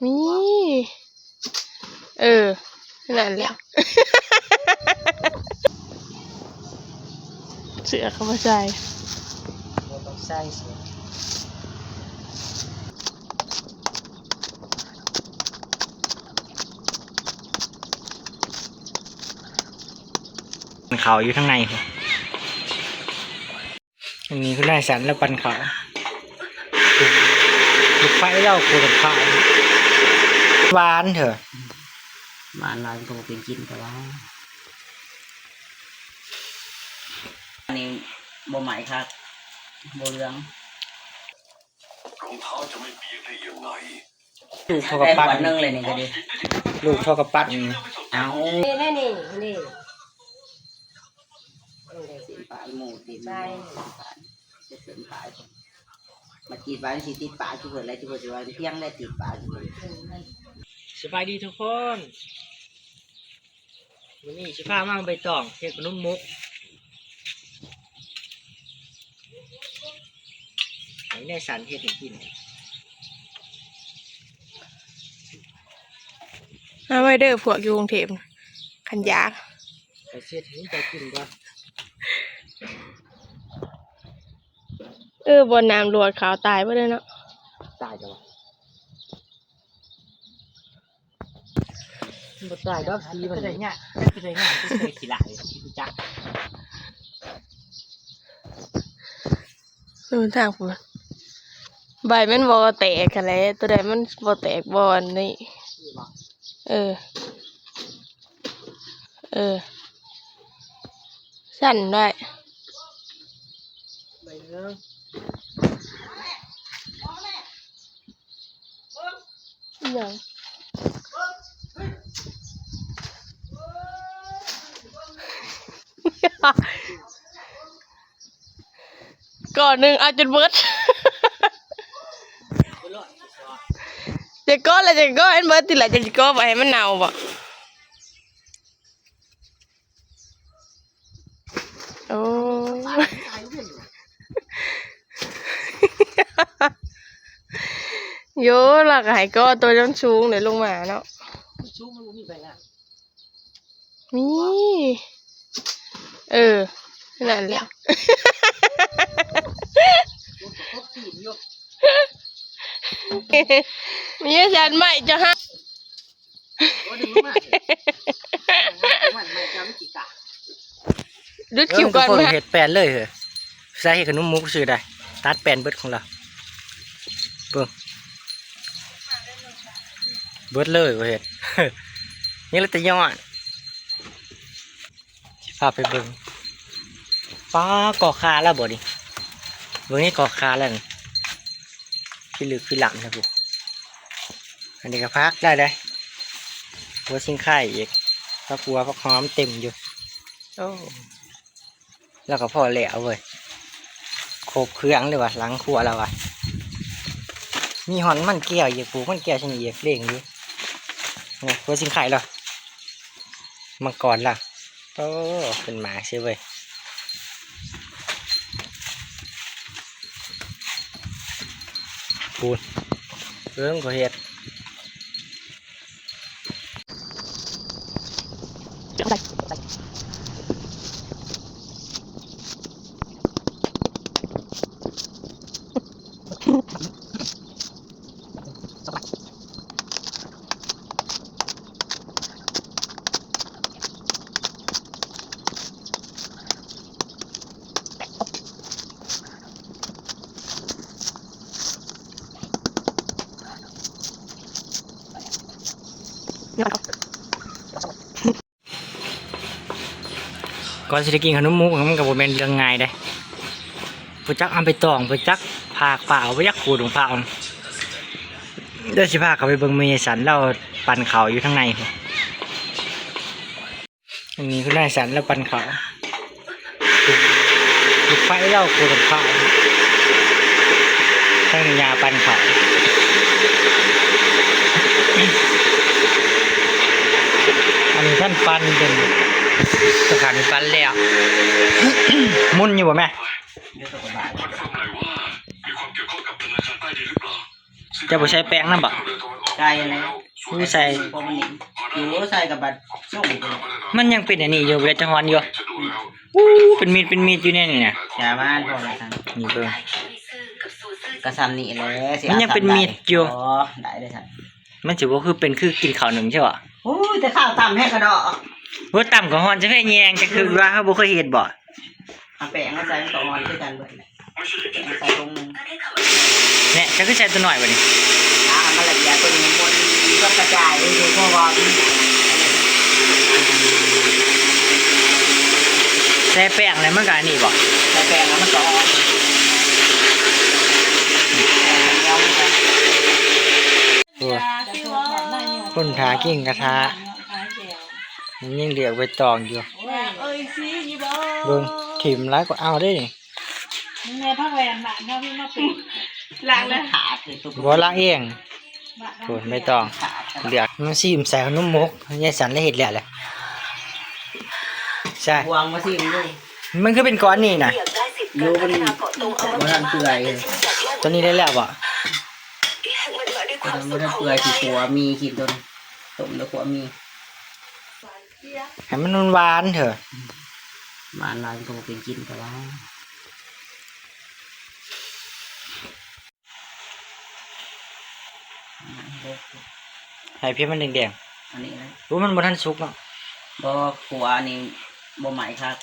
ມີ ເອີ ນັ້ນແຫຼະ ເສື້ອເຂົາມາໃສ່ ບໍ່ຕ້ອງໃສ່ເສື້ອ ເຂົາຢູ່ທາງໃນພຸ້ນ. ອັນນີ້ຄືນາຍສັນລາວປັ່ນເຂົ້າ ລູກໄຟລາວໂຄດໄຟ ຫວານເຖາະ ຫວານຫຼາຍມັນກໍບໍ່ເປັນກິນ ແຕ່ວ່າ ອັນນີ້ບໍ່ໄໝ້ຄັກ ບໍ່ເຫຼືອງ รองเท้าจะไม่เปียกได้ยังไง ລູກເທົ່າກັບປັດ ແຕ່ຫົວໜຶ່ງເລີຍນີ້ກໍດີ ລູກເທົ່າກັບປັດນີ້ ເອົາ ນີ້ ນີ້ ນີ້ ເອີ ເສັ້ນປາກໝູດຕິດ ໃຊ່ ເສັ້ນປາກ ມາຕິດໄວ້ ມັນຊິຕິດປາກຈຸເພິ່ນແລ້ວ ຈຸເພິ່ນຊິວ່າພຽງແລ້ວຕິດປາກຈຸເພິ່ນ. ສະບາຍດີທຸກຄົນ. ມື້ນີ້ຊິພາມາເອົາໃບຕອງເຮັດຂະໜົມໝົກ ໃຫ້ນາຍສັນເຮັດໃຫ້ກິນ ມາໄວ້ເດີພວກຢູ່ກຸງເທບ ຄັນຢາກ ໄປເຮັດໃຫ້ເຈົ້າກິນກ່ອນ ເອີ ບ່ອນນ້ຳຫຼວດເຂົ້າຕາຍເບິດເລີຍເນາະ ຕາຍແລ້ວ ມັນບໍ່ຕາຍດອກ ສີມັນ ຈະໄດ້ຍາກ ຈະໄດ້ຍາກ ຈະໄດ້ຂີ້ຫຼ້າຍ ຮູ້ຈັກ ເອີ ທາງພຸ້ນ ໃບມັນບໍ່ແຕກຫັ້ນແຫຼະ ໂຕໃດມັນບໍ່ແຕກບໍ່ອັນນີ້ ເອີ ເອີ ສັ່ນໄວ້ ໃບເໜຶ່ງ. ອີຫຍັງ ກ່ອໜຶ່ງເອົາຈົນເບິດ ຈະກໍ່ລະ ຈະກໍ່ໃຫ້ເບິດຕິລະ ຈະກໍ່ໄວ້ໃຫ້ມັນເນົ່າບໍ? ໂອ້ ໂຢ ລາວກໍໃຫ້ກໍຕົວມັນສູງເດ ລົງມາເນາະ ມັນສູງ ມັນບໍ່ມີໃບງາມ ມີ ເອີ ນັ້ນແຫຼະ ມີສັນໄມ້ຈະຫາ ໂອ້ ດຶງລົງມາ ມັນ ມັນຈະມີກີກາ ດຸດຄິວກ່ອນ ເອີ ເຮັດແປນເລີຍເຮີ້ຍ ໃສ່ເຮັດຂະໜົມໝົກຊື່ໄດ໋ ຕັດແປນເບິດຂອງລາວ ເບິ່ງ ເບິດເລີຍບໍ່ເຮັດ ຍັງເຫຼືອແຕ່ຍ້ອນ ຊິພາໄປເບິ່ງ ປ້າ ກໍຄາແລ້ວບໍ່ນີ້ ເບິ່ງນີ້ກໍຄາແລ້ວນີ້ ຄືລຶກຄືລ້ຳນະພຸ້ນ ອັນນີ້ກໍຜັກໄດ້ເດ້ ຫົວຊິງໄຄອີກ ຜັກບົວ ຜັກຫອມເຕັມຢູ່ ໂອ້ ແລ້ວກໍພໍແລ້ວເວີຍ ຄົບເຄື່ອງເລີຍວ່າ ຫຼັງຄົວແລ້ວວ່າ ມີຮອດມັນແກ້ວອີກ ປູກມັນແກ້ວຊະນີ້ອີກ ເລັ່ງຢູ່ ໂອ້ ຫົວຊິງໄຄລະ ມັງກອນລະ ໂອ້ ຂຶ້ນມາເຊີເວີຍ ປູນ ເບິ່ງກໍເຮັດ.ກ່ອນຊິໄດ້ກິນຂະໜົມໝົກ ມັນກໍບໍ່ແມ່ນເລື່ອງງ່າຍເດ້ ບໍ່ຈັກເອົາໃບຕອງ ບໍ່ຈັກພາກປາກ ບໍ່ຈັກຂູດຂອງພາກ ດຽວຊິພາເຂົ້າໄປເບິ່ງແມ່ໃຫຍ່ສັນ ລາວປັ່ນເຂົ້າຢູ່ທາງໃນພຸ້ນ. ອັນນີ້ຄືນາຍສັນລາວປັ່ນເຂົ້າ ລູກໄຟລາວໂຄດໄຟ ທາງນີ້ຍ່າປັ່ນເຂົ້າ ອັນນີ້ທ່ານປັ່ນເປັນສະຖານທີ່ປັ່ນແລ້ວ ໝຸນຢູ່ບໍ່ແມ່? ເຈົ້າບໍ່ໃສ່ແປ້ງນຳບໍ? ໄກ່ແລ້ວ ໃສ່ ພໍມັນນີ້ ຢູ່ໃສ່ກັບບັດສົ່ງ ມັນຍັງເປັນອັນນີ້ຢູ່ ເວລາຈະຮ້ອນຢູ່. ອືມ ອູ້ ເປັນມີດເປັນມີດຢູ່ໃນນີ້ນະ. ຢ່າມາພໍແລ້ວຊັ້ນ ນີ້ເບິ່ງ ກະຊ່ຳນີ້ແຫຼະ ມັນຍັງເປັນມີດຢູ່. ອໍ ໄດ້ເລີຍຊັ້ນ. ມັນຊິບໍ່ຄືເປັນຄືກິນເຂົ້າໜຶ້ງໃຊ່ບໍ່? ໂອ້ຍ ແຕ່ຂ້າວຕ່ຳແຮງກະດອກ. ໂອ້ຍ ຕ່ຳກະຮ້ອນ ຈະໃຫ້ແຍງ ຈະຄືວ່າເຮົາບໍ່ເຄີຍເຮັດບໍ່? ເອົາແປ້ງມາໃສ່ ມັນກະອ່ອນຄືກັນເບິດ. ແປງໃສ່ຖົງໜຶ່ງ ແນ່ ເຈົ້າຄືໃສ່ຕົວນ້ອຍບາດນີ້? ອ່າ ໃຫ້ມັນລະອຽດ ຕົວນີ້ມັນບໍ່ໄດ້ກະຈາຍຢູ່ ເພາະວ່າ ໃສ່ແປ້ງແລ້ວມັນກະອັນນີ້ບໍ່? ໃສ່ແປ້ງແລ້ວມັນກະອ່ອນ. ໂອ້ ຄົນຖ້າກິນກະທະ ມັນຍັງລຽກໃບຕອງຢູ່. ເບິ່ງ ຖິ້ມຫຼາຍກວ່າເອົາເດ້ນີ້. ມຶງແມ່ນຜັກແວ່ນບ້ານເຮົາ ເພິ່ນມາປູກ ລ້າງເດີ ບໍ່ ລ້າງເອງ. ໂອ້ ໃບຕອງ ເລືອກມາຊີມໃສ່ຂະໜົມມົກ ຍາຍສັນລະເຮັດແລ້ວແຫຼະ. ໃສ່ ຫວງມາຊີມເບິ່ງ ມັນຄືເປັນກ້ອນນີ້ນະ? ໂຍ ມັນບໍ່ທັນເປື່ອຍ. ຕົວນີ້ໄດ້ແລ້ວບໍ່? ຍັງບໍ່ທັນເປື່ອຍ ຊິຂົ້ວໝີ່ກິນ ຕົ້ມແລ້ວຂົ້ວໝີ່ ໃຫ້ມັນຫວານເຖາະ. ຫວານຫຼາຍມັນກະບໍ່ເປັນກິນກະວ່າ. ໃຫ້ພຽງມັນແດງໆ ອັນນີ້ນະ. ໂອ້ ມັນບໍ່ທັນສຸກເນາະ. ບໍ່ ຂົ້ວອັນນີ້ບໍ່ໄໝ້ຄັກ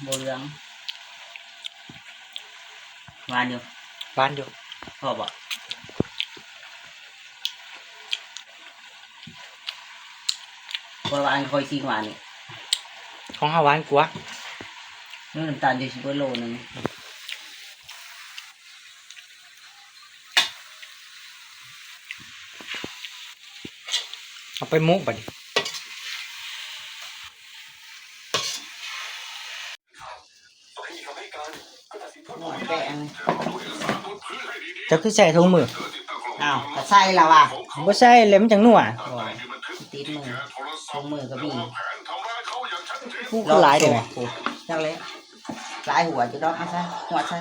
ບໍ່ເຫຼືອງ. ຫວານຢູ່ ຫວານຢູ່. ພໍບໍ່? ຂ້ອຍວ່າອັນຂ້ອຍຊິຫວານນີ້ ຂອງເຮົາຫວານກວ່າ. ນ້ຳຕານຢູ່ຊິເບິດໂລໜຶ່ງ. ເອົາໄປໝົກບາດນີ້. ເຈົ້າຄືໃສ່ຖົງມື? ອ້າວ ກະໃສ່ລະວະ. ບໍ່ໃສ່ແລ້ວມັນຈັ່ງນົວ. ບໍ່ ມັນຕິດມື ຖົງມືກະມີ. ຜູ້ຄືຫຼາຍແທ້. ຈັກແຫຼະ ຫຼາຍຫົວຢູ່ດອກ. ເອົາໃສ່ ຫົວໃສ່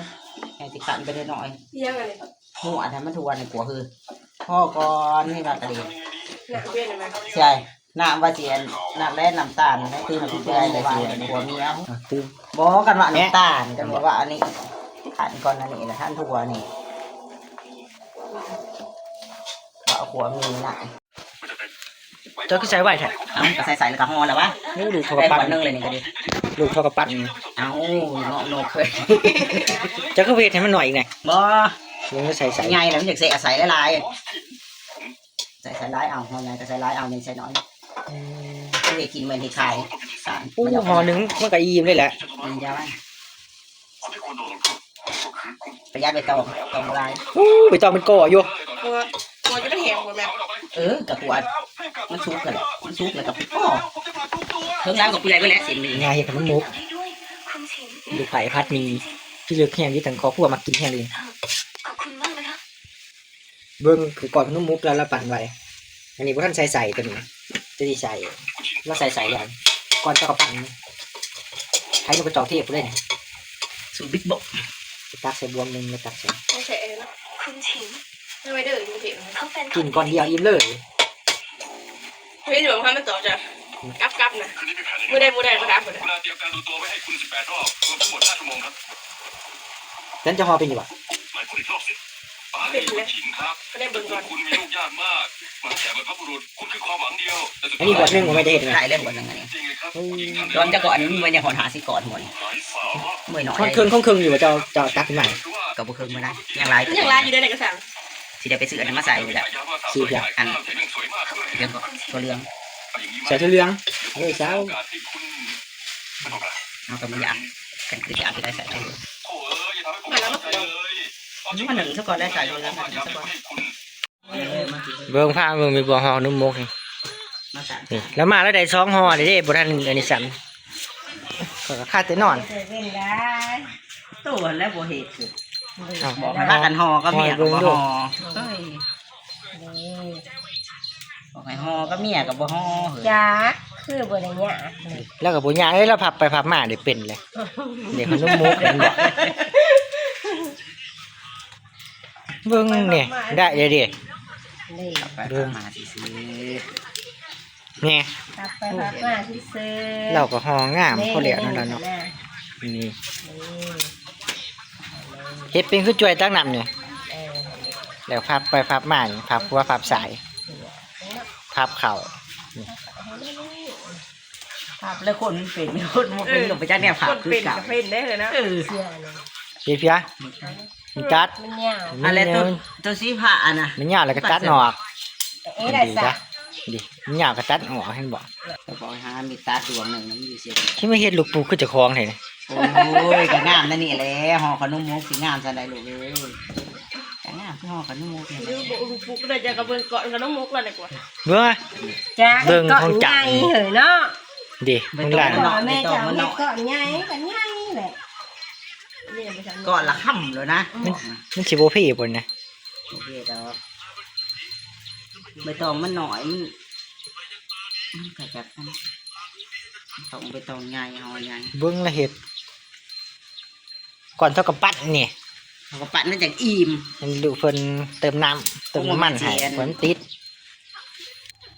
ໃຫ້ຊິຂັ້ນໄປເລັກນ້ອຍ. ຫຍັງອັນນີ້? ຫົວໃຫ້ມັນທົ່ວນີ້ ກົວຄື. ພໍກ່ອນ ນີ້ວ່າກະດີ. ນ້ຳເປັນຫຍັງ? ໃສ່ ນ້ຳວ່າຊິອັນ ນ້ຳແລ ນ້ຳຕານ ໃນຕື່ມກິນໄດ້ ແລ້ວຊິອັນ ຜົວເມຍ. ອ່ະ ຕື່ມ ບໍ່ ກັນວ່ານ້ຳຕານ ກັນບໍ່ວ່າອັນນີ້. ຂັ້ນກ່ອນອັນນີ້ລະ ຂັ້ນທົ່ວນີ້ ວ່າຜົວເມຍນະ. ເຈົ້າຄືໃສ່ໄວແທ້? ເອົ້າ ກະໃສ່ໃສ່ແລ້ວກະຫໍ່ລະວະ. ໂອ້ ລູກເທົ່າກະປັ້ນ ໄດ້ບ່ອນໜຶ່ງເລີຍນີ້ກະດີ. ລູກເທົ່າກະປັ້ນ. ເອົ້າ ເນາະ ນົກເອີຍ. ເຈົ້າຄືບໍ່ເຮັດໃຫ້ມັນໜ້ອຍອີກແນ່? ບໍ່ ມັນໃສ່ໃສ່ ໃຫຍ່ແລ້ວມັນຢາກໃສ່ ໃສ່ຫຼາຍໆ. ໃສ່ ໃສ່ຫຼາຍເອົາ ຫໍ່ໃຫຍ່ກະໃສ່ຫຼາຍເອົາ ໃຫຍ່ໃສ່ໜ້ອຍ. ອືມ ເຮັດກິນແມ່ນເຮັດຂາຍ. ໂອ້ ຫໍ່ໜຶ່ງມັນກະອີ່ມເລີຍແຫຼະ. ອືມ ຢ່າ ປະຢັດໃບຕອງ ຕອງຫຼາຍ. ໂອ້ ໃບຕອງມັນກໍຢູ່. ກົວ ກົວຢູ່ມັນແຫ້ງບໍ່ແມ່ນ? ເອີ ກະກົວ ມັນສຸກຫັ້ນແຫຼະ ມັນສຸກແລ້ວກະພໍ. ເທິງຫຼັງກະເປື່ອຍເບິດແຫຼະ ສິ້ນນີ້. ຍາຍເຮັດຂະໜົມມົກ ລູກໃຜພັດມີ ພິລຶກແຮງຢູ່ ທັງຄອບຄົວມັກກິນແຮງເລີຍ. ເບິ່ງຄືກ້ອນຂະໜົມມົກລາວ ລາວປັ່ນໄວ້. ອັນນີ້ບໍ່ທັນໃສ່ໃສ່ ໂຕນີ້ ໂຕນີ້ໃສ່ ລາວໃສ່ໃສ່ແລ້ວ. ກ້ອນເຈົ້າກະປັ່ນ ໃຫ້ນົກກະຈອກເທບພຸ້ນເດ້ນີ້. ສູດບິກບອກ ຕັກໃສ່ບວງໜຶ່ງ ແລ້ວຕັກໃສ່ ຕ້ອງໃສ່ເອງເນາະ. ກິນກ່ອນດຽວອີ່ມເລີຍ. ເຫັນຢູ່ວ່າມັນຕໍ່ຈະກັບກັບນະ ມື້ໃດມື້ໃດມາຖາມພຸ້ນນະ. ເປັນເຈົ້າຮອເປັນຢູ່ບໍ່? ເປັນແລ້ວ ເປັນແລ້ວ ເບິ່ງກ່ອນ. ອັນນີ້ບວດໜຶ່ງບໍ່ແມ່ນຈະເຮັດຫຍັງ ຫຼາຍແລ້ວບວດໜຶ່ງອັນນີ້. ໂອ້ ຕອນຈະກ່ອນອັນນີ້ມັນຍັງຮອດຫ້າສິບກ່ອນໝົດ ມື້ໜ້ອຍ ຮອດເຄິ່ງ ຄອງເຄິ່ງຢູ່ບໍ່? ເຈົ້າ ເຈົ້າຕັກຂຶ້ນມາ ກະບໍ່ເຄິ່ງບໍ່ໄດ້ ຍັງຫຼາຍ ຍັງຫຼາຍຢູ່ເດ້ ໃນກະສັງ. ຊິໄດ້ໄປຊື້ອັນນັ້ນມາໃສ່ນີ້ລະ ຊື້ຫຍັງ? ອັນ ເລື່ອງກໍ ຖົ່ວເຫຼືອງ ໃສ່ຖົ່ວເຫຼືອງ. ເອີ ເຈົ້າ ເຮົາກະບໍ່ຢາກ ຄັນຄືຢາກຊິໄດ້ໃສ່ຖົ່ວເຫຼືອງ. ມາແລ້ວມາ ມາໜຶ້ງຊະກ່ອນ ໄດ້ໃສ່ຖົ່ວເຫຼືອງ ໜຶ້ງຊະກ່ອນ. ເບິ່ງພາເບິ່ງ ມີບໍ່ຫໍ່ໜຸ່ມມົກນີ້ ນີ້ລະມາລະໄດ້ສອງຫໍ່ນີ້ເດ້ ບໍ່ທັນອັນນີ້ຊ້ຳ ຂ້ອຍກະຄາແຕ່ນອນ. ໂຕແລ້ວບໍ່ເຮັດ ເອົ້າ ບອກໃຫ້ພາກັນຫໍ່ກັບເມຍກະບໍ່ຫໍ່ ເອີຍ ບອກໃຫ້ຫໍ່ກັບເມຍກະບໍ່ຫໍ່ ຈັກຄືບໍ່ໄດ້ຍາກ ລາວກະບໍ່ຍາກເດ້ ລາວພັບໄປພັບມາໄດ້ເປັນເລີຍ ເດ້ ຂະໜົມມົກແມ່ນບໍ່? ເບິ່ງແນ່ ໄດ້ເດ້. ນີ້ ເບິ່ງ ມາຊື່ໆ ນີ້ ພັບໄປພັບມາຊື່ໆ ລາວກໍຫໍ່ງາມພໍແລ້ວນັ້ນລະເນາະ. ນີ້ ນີ້ ເຮັດເປັນຄືຈວຍຕັກນ້ຳນີ້. ເອີ ແລ້ວພັບໄປພັບມານີ້ ພັບຂວາພັບຊ້າຍ ພັບເຂົ້າ ພັບແລ້ວຄົນເປັນ ຄົນບໍ່ເປັນກໍບໍ່ຈັກແນວພັບຄືກັນ ເປັນເດ້ເນາະ. ເອີ ເປັນເພຍ ມີຕັດ ມັນຍາວ ອັນແລະ ໂຕ ໂຕສີຟ້າອັນນະ ມັນຍາວແລ້ວກໍຕັດອອກ. ເອີ ໄດ້ຊະ ດີ ມັນຍາວກໍຕັດອອກ ເຫັນບໍ່? ກໍບອກຫາມີດຕັດດວງໜຶ່ງ ມັນຢູ່ເສຍ ຊິມາເຮັດລູກປຸກຄືເຈົ້າຂອງແທ້. ໂອ້ຍ ກໍງາມແນວນີ້ແຫຼະ ຫໍ່ຂະໜົມມົກຊິງາມສ່ຳໃດລູກເອີຍ. ກະງາມຄືຫໍ່ຂະໜົມມົກນີ້ ຫຼືບໍ່ອຸລຸປຸກໄດ້ ເຈົ້າກໍເບິ່ງກ້ອນຂະໜົມມົກລະດີກວ່າ ເບິ່ງ ຈັກ ເບິ່ງຂອງຈັກ ເກາະໃຫຍ່ເຮີ້ຍເນາະ. ເດ້ ເບິ່ງຫຼານ ແມ່ເຈົ້າເຮັດເກາະໃຫຍ່ກໍໃຫຍ່ແຫຼະ ກ້ອນລະຄຳໂລດນະ. ມັນ ມັນຊິບໍ່ເພບໍ່ນະ? ບໍ່ເພດອກ ໃບຕອງມັນໜ້ອຍ ມັນ ມັນກະຈັກ ຕ້ອງໃບຕອງໃຫຍ່ ຫໍ່ໃຫຍ່ ເບິ່ງລະເຮັດ ກ່ອນເທົ່າກັບປັດນີ້ ເທົ່າກັບປັດມັນຈັ່ງອີ່ມ ໃຫ້ລູກເພິ່ນເຕີມນ້ຳ ເຕີມນ້ຳມັນໃຫ້ ເພິ່ນຕິດ.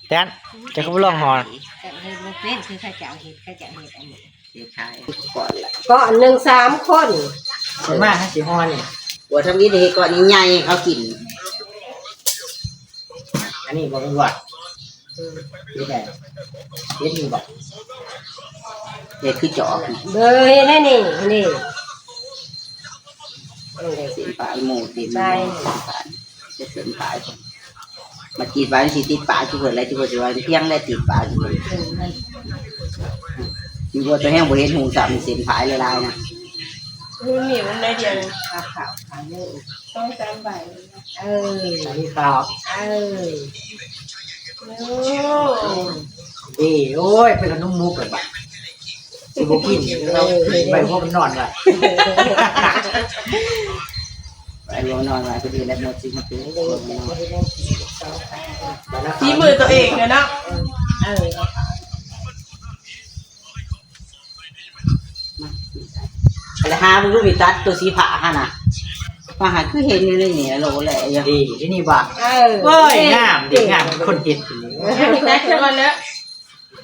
ແຕ່ນ ເຈົ້າຄືບໍ່ລອງຫໍ່? ເຮັດບໍ່ເປັນ ຄືເຂົາເຈົ້າເຮັດ ເຂົາເຈົ້າເຮັດອັນນີ້ ເຮັດຂາຍ ເກາະໜຶ່ງສາມຄົນ ສ່ວນມາກເຮົາຊິຫໍ່ນີ້ ບໍ່ທຳອິດເຮັດເກາະໃຫຍ່ໆ ເຂົາກິນ. ອັນນີ້ບໍ່ແມ່ນວ່າ ເຮັດໄດ້ ເຮັດນີ້ບໍ່ ເຮັດຄືຈອກ ເບິ່ງເຮັດໄດ້ນີ້ ນີ້ ເອີ ເສັ້ນປາຍໝູຕິດ ໃສ່ ເສັ້ນປາຍ ມາຕິດໄວ້ມັນຊິຕິດປາກຈຸເພິ່ນແລ້ວ ຈຸເພິ່ນຊິວ່າພຽງແລ້ວຕິດປາກຈຸເພິ່ນ ຢູ່ບໍ່ຕົວແຮງບໍ່ເຫັນຫູຊ້ຳ ເສັ້ນປາຍຫຼາຍໆນະ. ມີໜິ້ວໜ້ອຍດຽວໜຶ່ງ ເອົາເຂົ້າ ເອົາໜຶ່ງ ສອງສາມໃບ ເອີ ອັນນີ້ເຂົ້າ ເອີ ໂອ້ ເດ້ ໂອ້ຍ ເປັນຂະໜົມມຸກແລ້ວບາດ ຊິບໍ່ກິນ ເອົາໄປຫົວມັນນອນລະ ໄປຫົວນອນລະ ໄປດີແລ້ວໝົດຊິມາເປັນ ສີມືຕົວເອງເນາະ ເອີ. ມາ ໄປຫາເບິ່ງດູມີຕັດຕົວສີຟ້າຫັ້ນນະ ວ່າຫາຄືເຫັນຢູ່ໃນນີ້ໂລແລະຢູ່ ດີ ທີ່ນີ້ບໍ່ ເອີ ໂອ້ຍ ງາມເດ້ ງາມຄົນເຮັດ ຕັດຄືກັນເດີ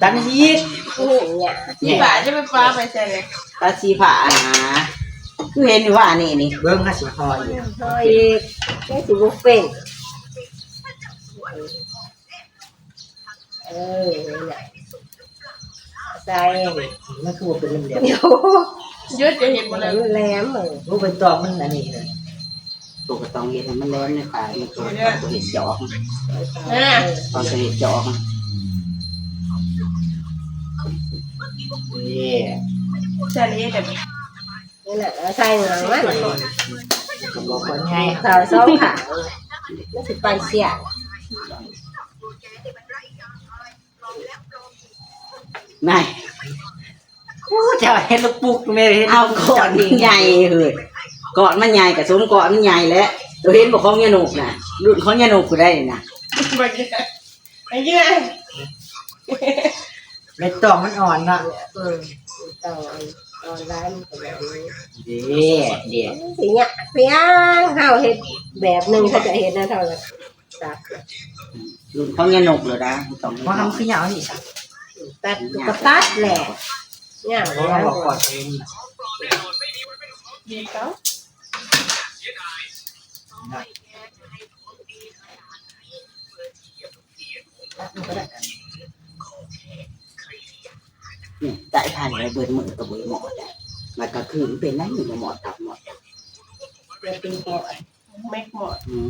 ຕັດອີກ ໂອ້ໂຫ ສີຟ້າຈະໄປປາໄປໃສເລີຍ ຕັດສີຟ້າຫັ້ນນະ ຄືເຫັນວ່ານີ້ນີ້ ເບິ່ງຫາຊິຫໍ່ອີກ ຫໍ່ອີກ ແຕ່ຊິບໍ່ເປັນ. ເອີ ນັ້ນແຫຼະ ໃສ່ ມັນຄືວ່າເປັນແຫຼມໆ ເຍອະຈະເຫັນບໍ່ໄດ້ ມັນແຫຼມ ເອີ ໂອ້ ໃບຕອງມັນອັນນີ້ເລີຍ ໂຕກໍຕ້ອງເຮັດໃຫ້ມັນແຫຼມໃນຂາ ມັນກໍເຮັດຈອກ ເອີ ຕ້ອງເຮັດຈອກ ນີ້ ໃສ່ເລີຍ ນີ້ນະ ເອົາໃສ່ຫາງມັນ ກະບອກກ່ອນໃຫຍ່ ເຂົ້າສອງຂ້າງ ມັນຊິໄປເສຍ ນາຍ ໂອ້ ເຈົ້າເຮັດລູກປຸກແມ່ເຮັດ ເອົາກ້ອນມັນໃຫຍ່ເຮີ້ຍ ກ້ອນມັນໃຫຍ່ກະສົມກ້ອນມັນໃຫຍ່ແຫຼະ ໂຕເຫັນບໍ່ຂອງຍານົກນະ ລຸ້ນຂອງຍານົກຜູ້ໃດນະ ເອົາເຍ ເມັດຕອງມັນອ່ອນເນາະ ເອີ ເມັດຕອງອ່ອນ ອ່ອນຫຼາຍມັນກໍແບບນີ້ ເດ້ ເດ້ ຊິຍາກພຽງເຮົາເຮັດແບບໜຶ່ງ ເຂົາຈະເຮັດນະ ເທົ່າກັນ ຕັດ ລຸ້ນຂອງຍານົກເລີຍນະ ບໍ່ຕ້ອງ ບໍ່ທຳຄືຍາວນີ້ຊະ ຕັດກໍຕັດແຫຼະ ຍາວ ບໍ່ ບໍ່ກອດເອງ ດີເກົ່າ. ນີ້ ໄດ້ຜ່ານໄປເບິດມື້ກໍບໍ່ໄດ້ໝໍດ ແລ້ວກາງຄືນເປັນຫຍັງບໍ່ໝໍດຕັບໝໍດ ແມ່ກໝໍດ ອືມ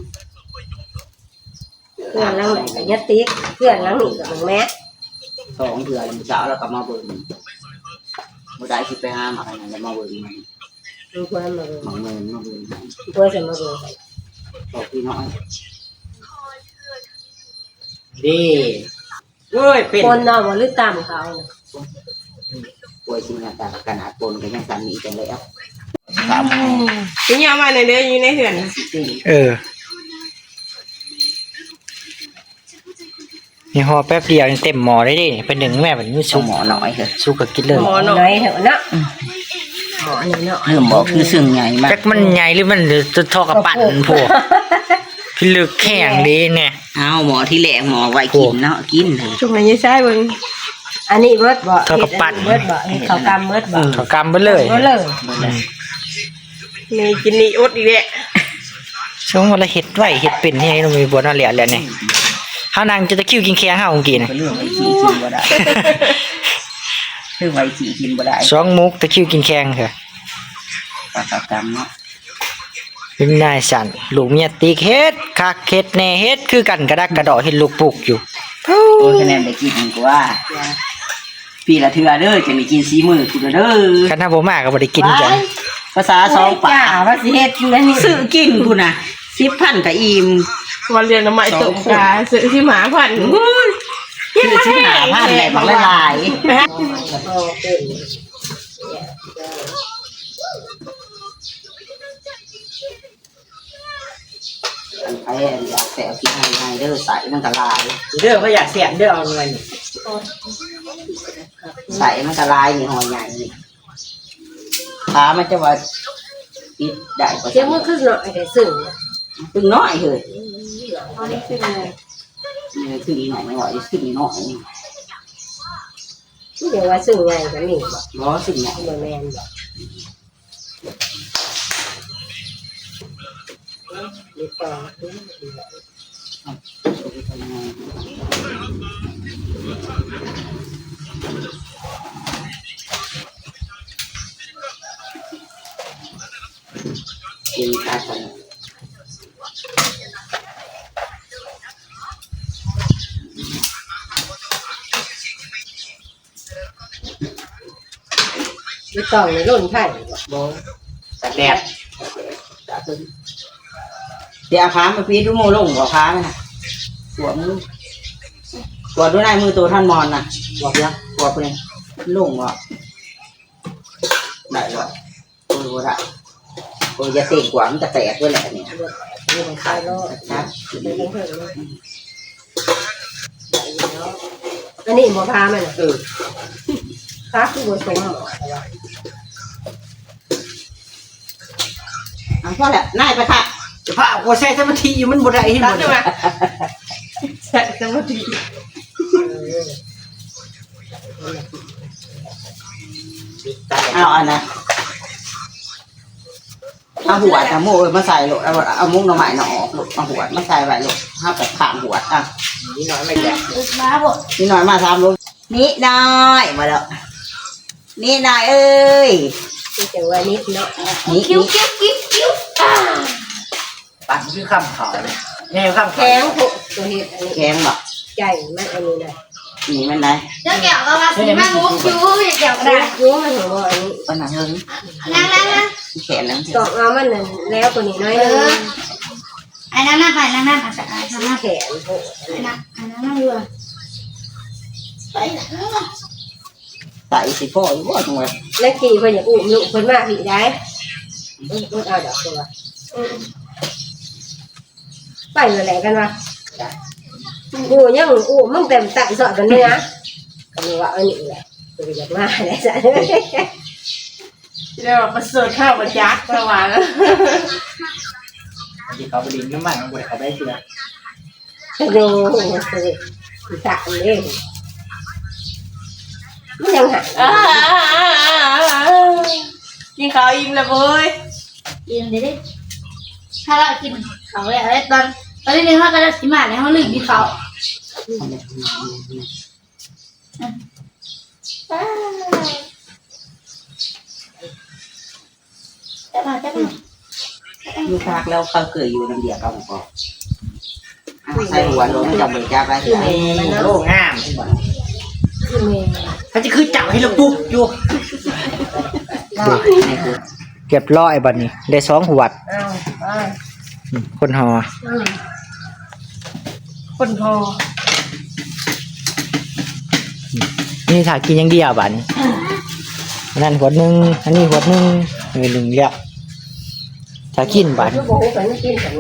ເພື່ອນຫຼັງນັ້ນກໍຢ່າຕິດ ເພື່ອນຫຼັງນີ້ກໍເບິ່ງແມ້ ສອງເທື່ອແລ້ວ ມື້ເຊົ້າລາວກໍມາເບິ່ງ ບໍ່ໄດ້ຊິໄປຫາໝາກອັນນັ້ນແລ້ວມາເບິ່ງ ເພິ່ນມາເບິ່ງ ໝາກເມີນມາເບິ່ງ ເພິ່ນຊິມາເບິ່ງ ບອກພີ່ນ້ອງ ເດ້ ໂອ້ຍ ເປັນ ປົນເອົາບໍ່ ຫຼືຕຳເຂົາ ໂອ້ຍ ຊິໜ້າຕາຂະໜາດປົນກໍຍັງສ່ຳນີ້ກັນແລ້ວ ຕຳ ຊິເອົາມາແດ່ເດີ ຢູ່ໃນເຮືອນ ເອີ ນີ້ຫໍ່ແປັບດຽວນີ້ເຕັມໝໍ້ໄດ້ເດ້ ໄປດຶງແມ່ ບັດນີ້ມັນສຸກ ໝໍ້ນ້ອຍເດີ ສຸກກໍກິນເລີຍ ໝໍ້ນ້ອຍເນາະ ໝໍ້ນ້ອຍເນາະ ເລີ່ມບອກຄືເຊິ່ງໃຫຍ່ມາກ ຈັກມັນໃຫຍ່ຫຼືມັນທໍ່ກັບປັ້ນພຸ້ນ ພິລຶກແຂງເດ້ແນ່. ເອົາໝໍ້ທີແລກ ໝໍ້ໄວ້ກິນເນາະ ກິນເລີຍ. ຈຸ່ມໃຫ້ຍາຍຊາຍເບິ່ງ. ອັນນີ້ເບິດບໍ່? ເຂົ້າກັບປັ້ນ ເຮັດອັນນີ້ເບິດບໍ່? ເຮັດເຂົ້າກຳເບິດບໍ່? ເອີ ເຂົ້າກຳເບິດເລີຍ ເບິດເລີຍ. ອືມ ນີ້ກິນນີ້ອົດອີກແລ້ວ. ສົມມຸດລະເຮັດໄວເຮັດເປັນແຮງເນາະ ມີບົວເນາະ ແລ້ວແລ້ວນີ້. ເຮົານັ່ງຈົນຕະຄິວກິນແຂງເຮົາເມື່ອກີ້ນະ ເລື່ອງໄວ້ກິນກິນບໍ່ໄດ້ ເລື່ອງໄວ້ກິນກິນບໍ່ໄດ້. ສອງໝູກຕະຄິວກິນແຂງເທື່ອ ປາກກຳເນາະ. ເປັນນາຍຊັ້ນ ລູກເມຍຕິກ ເຮັດຄັກເຮັດແນ່ ເຮັດຄືກັນກະດັກກະດໍ້ ເຮັດລູກປຸກຢູ່. ໂອ້ຍ ຄະແນນໄດ້ກິນກວ່າ ປີລະເທື່ອເດີ ຈັ່ງໄດ້ກິນສີມືກູເດີ. ຄັນເຮົາບໍ່ມາກໍບໍ່ໄດ້ກິນກັນ. ພາສາສອງປາກ ວ່າຊິເຮັດຢູ່ແລ້ວນີ້ ຊື້ກິນພຸ້ນນະ ສິບພັນກະອີ່ມ. ວ່າລຽນໜໍ່ໄມ້ຕົ້ມກະຊື້ສິບຫ້າພັນ. ໂອ້ຍ ຊື້ສິບຫ້າພັນໄດ້ບັກຫຼາຍໆ. ອັນໃຜອັນຢາກແຊບກິນງ່າຍໆເດີ ໄສ້ມັນກະຫຼາຍເດີ. ໃຜຢາກແຊບເດີ ເອົາໜ່ວຍນີ້ ໄສ້ມັນກະຫຼາຍນີ້ ຫໍ່ໃຫຍ່ນີ້. ຂາມັນຈະວ່າປິດໄດ້ບໍ່? ເຈັບມືຄືນ້ອຍແທ້ ຊຶ່ງ ຕຶງນ້ອຍເຮີ້ຍ. ເອົານີ້ຄືນ້ອຍ ນີ້ຄືນ້ອຍ ນີ້ຄືນ້ອຍ. ດຽວວ່າຊຶ່ງໃຫຍ່ກະມີບໍ່? ບໍ່ ຊຶ່ງໃຫຍ່ ບໍ່ແມ່ນບໍ່? ກິນຂ້າວ ບໍ່ຕ້ອງໃນລົນໄທບໍ່? ບໍ່ ຕາກແດດ. ດຽວເອົາຜ້າມາປິດດູ ໝູລົງບໍ່ຜ້າມັນນະ. ກວດມື ກວດດູນາຍ ມືໂຕທ່ານມອນນະ ກວດເບິ່ງ ກວດເບິ່ງ ລົງບໍ່? ໄດ້ບໍ່? ໂອ້ຍ ບໍ່ໄດ້. ໂອ້ຍ ຢ່າເຕັງກວ່າ ມັນຈະແຕກເບິດແຫຼະນີ້. ອັນນີ້ບໍ່ພາມັນ? ເອີ ພາຄືບໍ່ສົມໝໍ້. ເອົາ ພໍແລ້ວ ນາຍໄປຄັກ. ຈະພາເອົາກວ່າ ໃຊ້ສະມາທິຢູ່ ມັນບໍ່ໄດ້ ເຫັນບໍ່? ໃຊ້ສະມາທິ. ເອົາອັນນັ້ນ ເອົາຫວດ ເອົາໝູກເອີຍ ມາໃສ່ໂລດ. ເອົາ ເອົາໝົກໜໍ່ໄມ້ນະອອກໂລດ ເອົາຫວດມາໃສ່ໄວ້ໂລດ. ເຮົາກໍຂ້າງຫວດ. ອ່ະ ນິດໜ້ອຍມາອີກແລ້ວ ນິດໜ້ອຍມາສາມໂລ. ນິດໜ້ອຍມາແລ້ວ ນິດໜ້ອຍເອີຍ. ມີແຕ່ວ່ານິດເນາະ. ນິດ ຄິ້ວ ຄິ້ວ ຄິ້ວ ຄິ້ວ. ປັ້ນຄືຄຳຂາວເລີຍ ແນວຄຳຂາວ. ແຂງໂພດ ຕົວເຮັດອັນນີ້ ແຂງບໍ່? ໃຈມັນອັນນີ້ນະ ນີ້ມັນໄດ໋. ເຈົ້າແກ້ວກໍວ່າຊິມາມຸກຢູ່ ເຈົ້າແກ້ວກໍໄດ້ ມຸກຢູ່ ມັນບໍ່ອັນນີ້. ປານນັ້ນເຮີ້ຍ ນັ່ງໆໆ ແຂນນັ້ນ ຕ້ອງເອົາມັນນັ້ນແລ້ວກວ່ານີ້ໜ້ອຍໜຶ່ງ. ເອີ ອັນນັ້ນນະ ໄປນັ້ນນະ ອັນນັ້ນ ແຂນໂພດ ອັນນັ້ນ ອັນນັ້ນນະ ຢູ່ ໄປ ໄຕຊິພໍຢູ່ບໍ່ ຈັ່ງວ່າ. ແລ້ວກີ້ເພິ່ນຢາກອຸ້ມລູກເພິ່ນມາພີ້ໄດ໋. ອືມ ອືມ ເອົາດອກ ເພິ່ນວ່າ ອືມ ໄປແລ້ວແຫຼະ ກັນວ່າ ກູຍັງອຸ້ມມຶງແຕ່ໃຕ້ຊອດກັນເລີຍນະ. ກໍເລີຍວ່າ ເອີ ນີ້ແຫຼະ ເພິ່ນຢາກມາແຫຼະຊັ້ນ. ແລ້ວປະເສີດຂ້າວບໍ່ຈັກ ເພິ່ນວ່າ. ທີ່ເຂົາໄປຫຼິ້ນນ້ຳມັນ ມັນບໍ່ໄດ້ເຂົ້າໄປເທື່ອ. ໂອ້ໂຫ ສະເດັດ ສະເດັດ ມັນຍັງຫາ ກິນເຂົ້າອີ່ມແລ້ວເວີຍ. ອີ່ມເດ້ ຖ້າລາວກິນເຂົ້າແລ້ວ ຕອນ ຕອນນີ້ເຮົາກໍໄດ້ຊິມາແລ້ວ ເຮົາລືມກິນເຂົ້າ. ຢູ່ພາກແລ້ວເຂົາເຄີຍຢູ່ນຳເດຍກັບໝູ່ກໍ ໃສ່ຫົວໂລດ ມັນຈະບໍ່ຈັບໄດ້. ໂອ້ ງາມ ຄືແມ່ ເຂົາຈະຄືເຈົ້າໃຫ້ລະປຸກຢູ່. ຮຽບຮ້ອຍບັດນີ້ ໄດ້ສອງຫວດ. ເອົາ ໄປ ອືມ ຄົນຫໍ່ ອືມ ຄົນຫໍ່ ນີ້ຖ້າກິນຢ່າງດຽວບາດນີ້. ອັນນັ້ນຫວດໜຶ່ງ ອັນນີ້ຫວດໜຶ່ງ ເອີ ໜຶ່ງແລ້ວ ຖ້າກິນບາດນີ້. ບໍ່ຮູ້ໄປມັນກິນ ບໍ່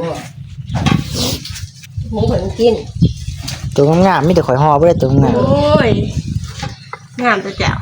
ຮູ້ໄປມັນກິນ. ໂຕງາມໆ ມີແຕ່ຂ້ອຍຫໍ່ບໍ່ໄດ້ໂຕງາມ. ໂອ້ຍ ງາມແຕ່ເຈົ້າ.